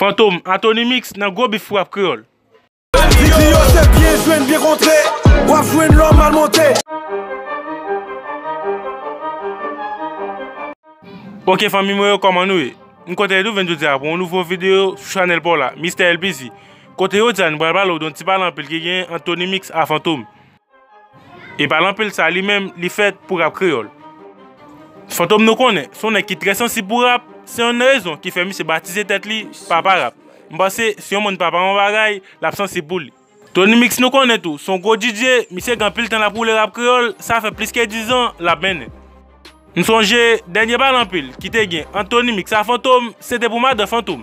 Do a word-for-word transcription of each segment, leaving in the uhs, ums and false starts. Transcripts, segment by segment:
Fantom a Tony Mix nan gwo bif rap kreyòl. Di yo se byen jwenn, byen kontre. W ap jwenn lò mal monte. Ok, fanmi mwen yo, kòman nou ye? M kontan retwouve n jodi a pou yon nouvo videyo sou chanèl pa w la, Mistè L P C. Kote jodi a nou pral pale w de yon ti pale anpil ki genyen ant Tony Mix a Fantom. E pale anpil sa li menm, li fèt pou rap kreyòl. Fantom nou konnen, se yon nèg ki trè sansib pou rap, se yonn nan rezon ki fè misye batize tèt li Papa Rap. M panse, si yon moun pa pa yon bagay, l ap sansib pou li. Tony Mix nou konnen tou, se yon gwo D J, misye gen anpil tan l ap woule rap kreyòl, sa fè plis ke diz an l ap mennen. M sonje, dènye pale anpil ki te gen ant Tony Mix a Fantom, se te pou madan Fantom.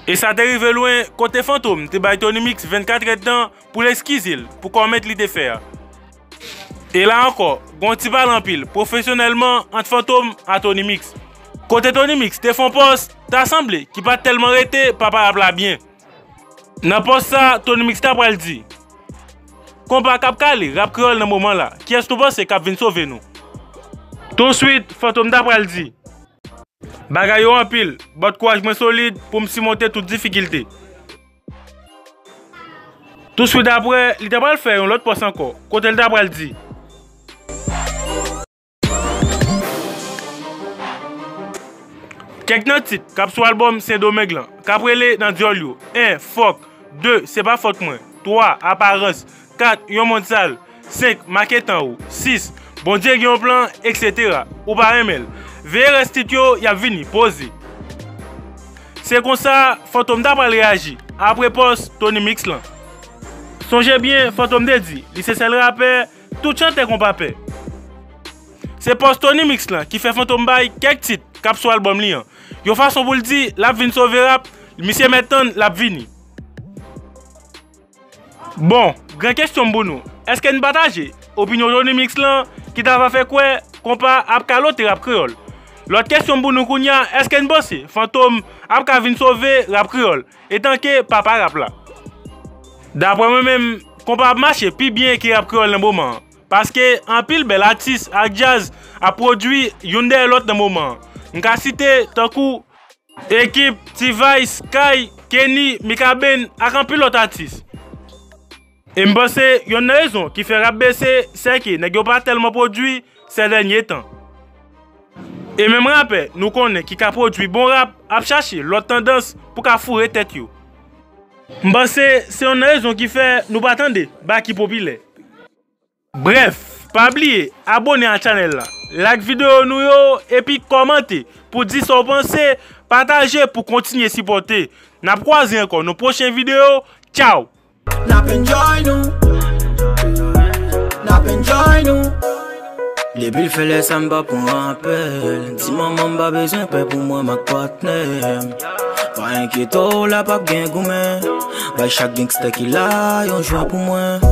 E sa te rive lwen, kote Fantom te bay Tony Mix vennkat èdtan pou l eskize l pou kòmèt li te fè a. E la ankò, gen yon ti pale anpil pwofesyonèlman ant Fantom a Tony Mix. Kote Tony Mix te fè yon pòs, ta sanble ki pa t tèlman rete Papa Rap la byen. Nan pòs sa, Tony Mix ta pral di: Konpa k ap kale rap kreyòl nan moman la, kiyès nou panse k ap vin sove nou? Touswit, Fantom ta pral di: Bagay yo anpil, but kouraj mwen solid pou m simonte tout difikilte. Touswit apre, li ta pral fè yon lòt pòs ankò, kote l ta pral di: Kèk nan tit k ap sou albòm Sendomeng lan, k ap rele nan dyòl yo: en, fòk, de, se pa fòt mwen, twa, aparans, kat, yon mond sal, senk, make tan ou, sis, Bondye gen yon plan, etsetera. Ou pa renmen l. Veye rès tit yo, y ap vini, poze. Se konsa, Fantom ta pral reyaji apre pòs Tony Mix lan. Sonje byen, Fantom te di, li se sèl rapè, tout chantè konpa pè. Se pòs Tony Mix lan ki fè Fantom bay kèk tit k ap sou albòm li an, yon fason pou l di l ap vin sove rap, misye mèt tann, l ap vini. Bon, gran kesyon m pou nou, èske n pataje opinyon Tony Mix lan ki ta va fè kwè konpa ap kalote rap kreyòl? Lòt kesyon m pou nou kounye a, èske n panse Fantom ap ka vin sove rap kreyòl etanke papa rap la? Daprè mwen menm, konpa ap mache pi byen ke rap kreyòl nan moman an. Paske anpil bèl atis ak djaz ap pwodui youn dèyè lòt nan moman an. M ka site tankou Ekip, T-Vice, Sky, Kenny, Mikaben ak anpil lòt atis. E m panse yonn nan rezon ki fè rap bese, sèke nèg yo pa tèlman pwodui sè dènye tan. E menm rapè nou konnen ki ka pwodui bon rap ap chache lòt tandans pou ka foure tèt yo. M panse se yonn nan rezon ki fè nou pa tande Baky popilè. Brèf, pa bliye abòne a chanèl la, like videyo nou yo, epi kòmante pou di sa w panse, pataje pou kontinye sipòte. N ap kwaze ankò nan pwochen videyo. Tchaw! N ap enjoy nou. N ap enjoy nou. Depi l fè lè sa m pa pran apèl. Di manman m pa bezwen pè pou mwen m ak patnè m. Pa enkyete w, la p ap gen goumen. Bay chak gangsta ki la yon jwa pou mwen.